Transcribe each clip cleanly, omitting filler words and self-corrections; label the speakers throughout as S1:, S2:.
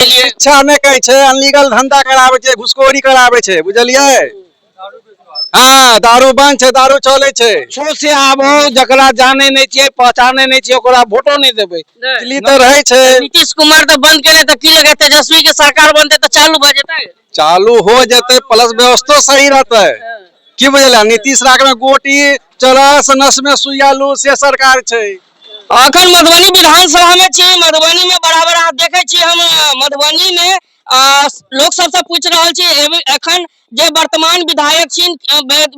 S1: शिक्षा नहि कहै छै, अनलीगल धंधा कराबै छै, घुसखोरी कराबै छै, बुझलियै? हँ, दारू बंद छै, दारू चलै छै।
S2: छो से आबो, जकरा जाने नहि छियै, पहचाने नहि छियै, ओकरा वोटो नहि देबै।
S1: बिजली तऽ रहै छै।
S3: नीतीश कुमार तऽ बंद केने, तऽ की लगे, तेजस्वी के सरकार बनतै तऽ चालू भऽ जेतै?
S1: चालू हो जेतै, प्लस व्यवस्थो सही रहतै, की बुझलियै? नीतीश राज में गोटी चरस नस में सुइया लू से सरकार छै।
S3: अखन मधुबनी विधानसभा में छी। मधुबनी में बराबर अहाँ देखे छी, हम मधुबनी में लोक सबसँ पूछि रहल छी, एखन जे वर्तमान विधायक छी,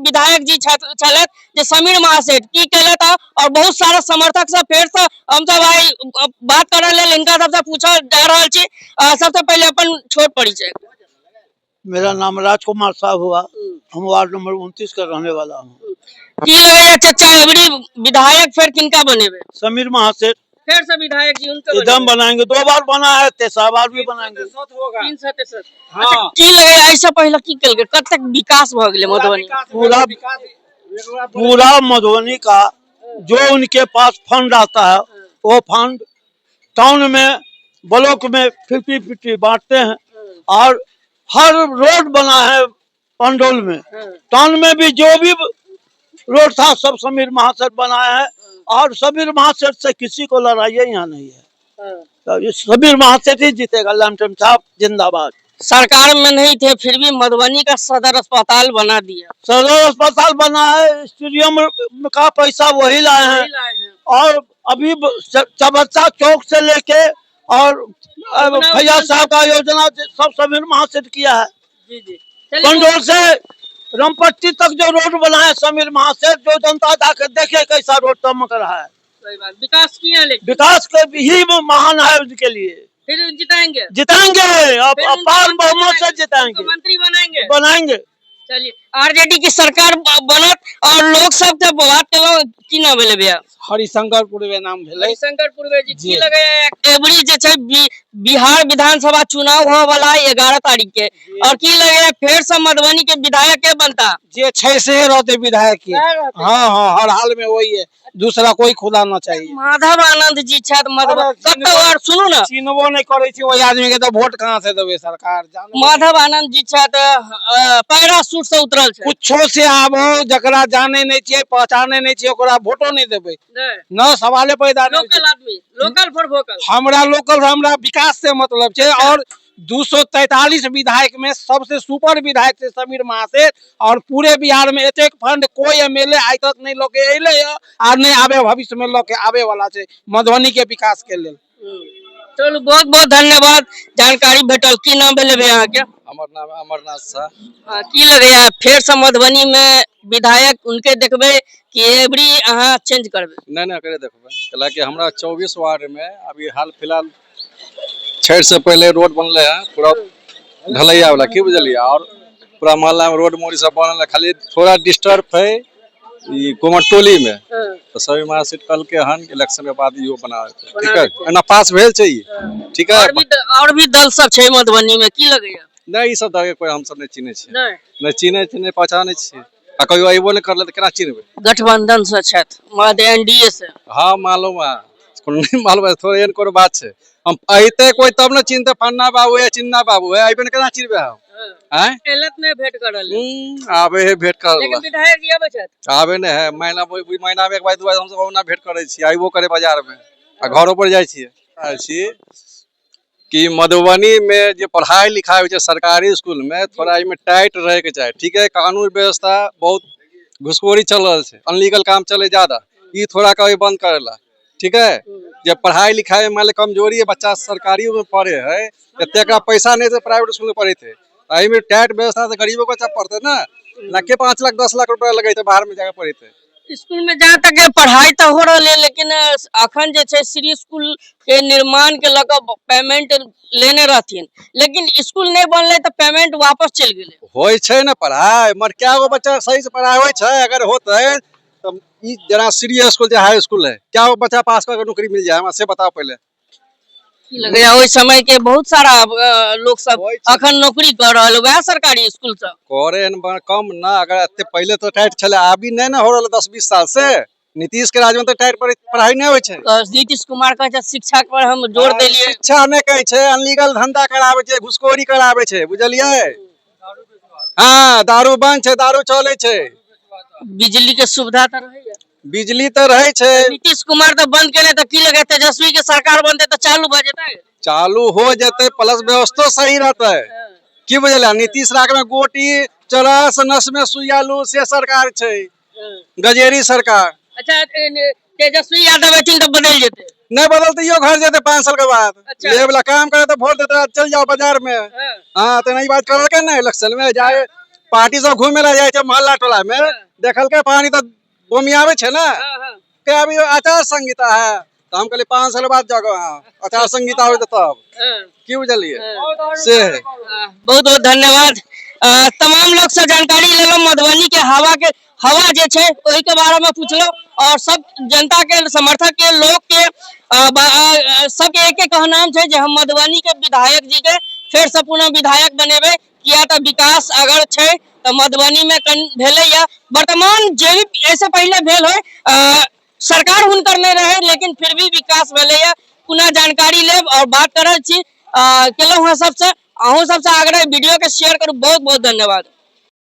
S3: विधायक जी छलथि जे समीर महासेठ, की केलथि? और बहुत सारा समर्थक सब फेर से हमसब आइ बात करऽ लेल हिनका सबसँ पूछल जा रहल छी। सबसँ पहिले अपन छोट परिचय।
S4: मेरा नाम राजकुमार साहब हुआ, हम वार्ड नंबर 29 का रहने वाला हूँ।
S3: की लगैया चचा, एबरी विधायक फेर किनका बनेबै?
S4: समीर महासेठ।
S3: फेर से विधायक जी उनके
S4: एकदम बनाएंगे। दो बार बना है, तीसरा बार भी बनाएंगे।
S3: 363। अच्छा, की लगैया, एहिसँ पहिले की केलकै, कतेक विकास भऽ गेलै मधुबनी?
S4: पूरा पूरा मधुबनी का जो उनके पास फंड आता है, वो फंड टाउन में, ब्लॉक में 50-50 बांटते हैं और हर रोड बना है। पंडौल में, टाउन में भी जो भी रोड था, सब समीर महासेठ बनाए हैं और समीर महासेठ से किसी को लड़ाई यहाँ नहीं है, तो ये समीर महासेठ ही जीतेगा। लमटम साहब जिंदाबाद।
S3: सरकार में नहीं थे, फिर भी मधुबनी का सदर अस्पताल बना दिया।
S4: सदर अस्पताल बना है, स्टेडियम का पैसा वही लाए हैं और अभी चबच्चा चौक से लेके और फैयाज साहब का योजना सब समीर महासेठ किया है।
S3: जी जी
S4: पंडौल से रामपट्टी तक जो रोड बना है समीर महासेठ, जो जनता जाकर देखे कैसा रोड चमक रहा है।
S3: सही बात, विकास किया लेकिन।
S4: विकास के ही वो महान है, उनके लिए।
S3: फिर जिताएंगे?
S4: जिताएंगे अब।
S3: फिर उनको
S4: अपार
S3: मंत्री
S4: बहुमत से
S3: बनाएंगे?
S4: जिताएंगे।
S3: उनको मंत्री बनाएंगे?
S4: बनाएंगे।
S3: चलिए, आरजेडी की सरकार बनत और लोक सब से बात केलहुँ। की नाम भेलै भैया?
S2: हरिशंकर पूर्वे नाम भेलै।
S3: हरिशंकर पूर्वे जी, की
S2: जी।
S3: लगैया, एबरी जे छै बिहार विधानसभा चुनाव होय वाला है 11 तारीख के, और की लगैया, फेर से मधुबनी के विधायक के बनता?
S2: जे छै से रहते विधायक के।
S3: सएह रहतै।
S2: हाँ, हर हाल में वही है, दूसरा कोई खुदा न चाहिए।
S3: माधव आनंद जी छथि मधुबनी
S2: अरे,
S3: कतौ, और सुनू ने।
S2: चिन्हबो नहि करै छै ओहि आदमी के, तऽ वोट कहाँ से देबै सरकार जानबो?
S3: माधव आनंद जी छथि, पैराशूट से उतरल छै।
S2: कुछो से आबो, जकरा जाने नहि छियै, पहचाने नहि छियै, ओकरा वोटो नहि देबै न, सवाले पैदा नहि होइ छै।
S3: लोकल आदमी, लोकल फॉर वोकल।
S2: हमरा लोकल, हमरा विकास से मतलब छै और 243 विधायक में सबसे सुपर विधायक छै समीर महासेठ और पूरे बिहार में एतेक फंड कोई एमएलए आइ तक नहि लऽ के एलै आ नहि आबे, भविष्य में लऽ के आबे वाला छै मधुबनी के विकास के लेल।
S3: चलू, बहुत बहुत धन्यवाद, जानकारी भेटल। की नाम भेलै भैया अहाँके?
S1: हमर नाम अमरनाथ शाह।
S3: की लगैया, फेर से मधुबनी में विधायक उनके देखबै कि एबरी अहाँ चेंज करबै?
S1: नहि नहि, एकरे देखबै, कैलाकि हमरा 24 वार्ड में अभी हाल फिलहाल छठि से पहले रोड बनले है, पूरा ढलैया वाला, की बुझलियै? और पूरा मोहल्ला में रोड मोड़ी सब बनल है, खाली थोड़ा डिस्टर्ब है ई कुमरटोली में, तऽ सभी महासेठ कहलकै हन इलेक्शन के बाद इहो बना देतै। ठीक है, एना पास भेल छै ई, ठीक है।
S3: और भी दल सब छै मधुबनी में, की लगैया?
S1: नहि, ई सब दल के कोई हमसब नहि चिन्है छियै।
S3: नहि?
S1: नहि चिन्है छियै, नहि पहचानै छियै आ कहियो अयबो नहि करलै तऽ केना चिन्हबै?
S3: गठबंधन से छथि, मध्य एनडीए से।
S1: हाँ, मालूम है, कोनो नहीं मालूम है, थोड़े एहन कोनो बात छै? हम अइते कोई तब ने चिन्हते, फन्ना बाबू है, चिन्ना बाबू है, अइबे ने, केना चिन्हबै हम, आँय?
S3: एलत नहि भेंट करल?
S1: आबे है भेंट कर।
S3: लेकिन विधायक जी आबै छथि?
S1: आबे नहि है, महीना महीना में एक बार, दू बार हमसब ओना भेंट करै छियै, अइबो करे बाजार में आ घरो पर जाइ छियै। आयल छी कि मधुबनी में जे पढ़ाई लिखाई होइ छै सरकारी स्कूल में, थोड़ा एहिमे टाइट रहे के चाही, ठीक है? कानून व्यवस्था बहुत घुसखोरी चल रहल छै, अनलीगल काम चले ज्यादा, ई थोड़ा कभी बंद करेला, ठीक है? जे पढ़ाई लिखाई में मान ले कमजोरी है, बच्चा सरकारी में पढ़े है, एते एकरा पैसा नहीं है, प्राइवेट स्कूल में पढ़े थे, एहिमे टाइट व्यवस्था से गरीबो बच्चा पढ़ते ना, लाख 5 लाख 10 लाख रुपया लगेते, बाहर में जाके पढ़ते।
S3: स्कूल में जहाँ तक है, पढ़ाई तऽ हो रहल है, लेकिन अखन जे छै श्री स्कूल के निर्माण के लऽ कऽ पेमेंट लेने रहथिन, लेकिन स्कूल नहि बनलै तऽ पेमेंट वापस चलि गेलै।
S1: होइ छै ने पढ़ाइ, मगर क्या गो बच्चा सही से पढ़ाइ होइ छै? अगर होतै तऽ ई जेना श्री स्कूल जे हाई स्कूल है, क्या गो बच्चा पास करके नौकरी मिल जाए, हमरा से बताओ पहले।
S3: की लगैया, ओहि समय के बहुत सारा लोक सब
S1: होइ छै।
S3: अखन नौकरी कऽ रहल वएह सरकारी स्कूल सब।
S1: करे हन कम ना, अगर एते पहिले तो टाइट छलै, अभी नहि ने हो रहल 10-20 साल से। नीतीश के राज में तऽ टाइट पढ़ाई नहि होइ छै।
S3: नीतीश कुमार कहै छै शिक्षा पर हम जोर देलियै।
S1: शिक्षा नहि कहै छै, अनलीगल धंधा कराबै छै, घुसखोरी कराबै छै, बुझलियै? हँ, दारू बंद छै, दारू चलै छै।
S3: बिजली के सुविधा तऽ रहैया?
S1: बिजली तऽ रहै छै।
S3: नीतीश कुमार तऽ बंद केने, तऽ की लगे तेजस्वी के सरकार बनतै तऽ चालू भऽ जेतै?
S1: चालू हो जेतै, प्लस व्यवस्थो सही रहतै, की बुझलियै? नीतीश राज में गोटी चरस नस में सुइया लू से सरकार छै, गजेरी सरकार।
S3: अच्छा, तेजस्वी यादव एथिन तऽ बदलि जेतै?
S1: नहि बदलतै, यो घर जेतै 5 साल के बाद। ले वाला काम करे तऽ वोट देते, चल जाओ बाजार में। हाँ, तऽ ई बात करलकै ने इलेक्शन में, जाय पार्टी सब घूमे ला जाइ छै मोहल्ला टोला में, देखलकै पानी तऽ बोमियाबै छै ने के अभी आचार संहिता है, तऽ हम कहलियै 5 साल बाद जागो। हाँ, आचार संहिता होते तब, की बुझलियै से है।
S3: बहुत बहुत धन्यवाद। तमाम लोग से जानकारी लेलहुँ, मधुबनी के हवा के हवा जे छै ओहि के बारे में पुछलहुँ और सब जनता के समर्थक के लोग के सबके एक एक कहनाम छै जे हम मधुबनी के विधायक जी के फेर से पुनः विधायक बनेबै, किया तऽ विकास अगर छै तऽ मधुबनी में कन भेलैया। वर्तमान जे भी एहिसँ पहिले भेल होइ, सरकार हुनकर नहि रहै, लेकिन फिर भी विकास भेलैया। पुनः जानकारी लेब और बात करल छी, केलहुँ हँ सबसे। अहूँ सबसे आग्रह, वीडियो के शेयर करू। बहुत बहुत धन्यवाद।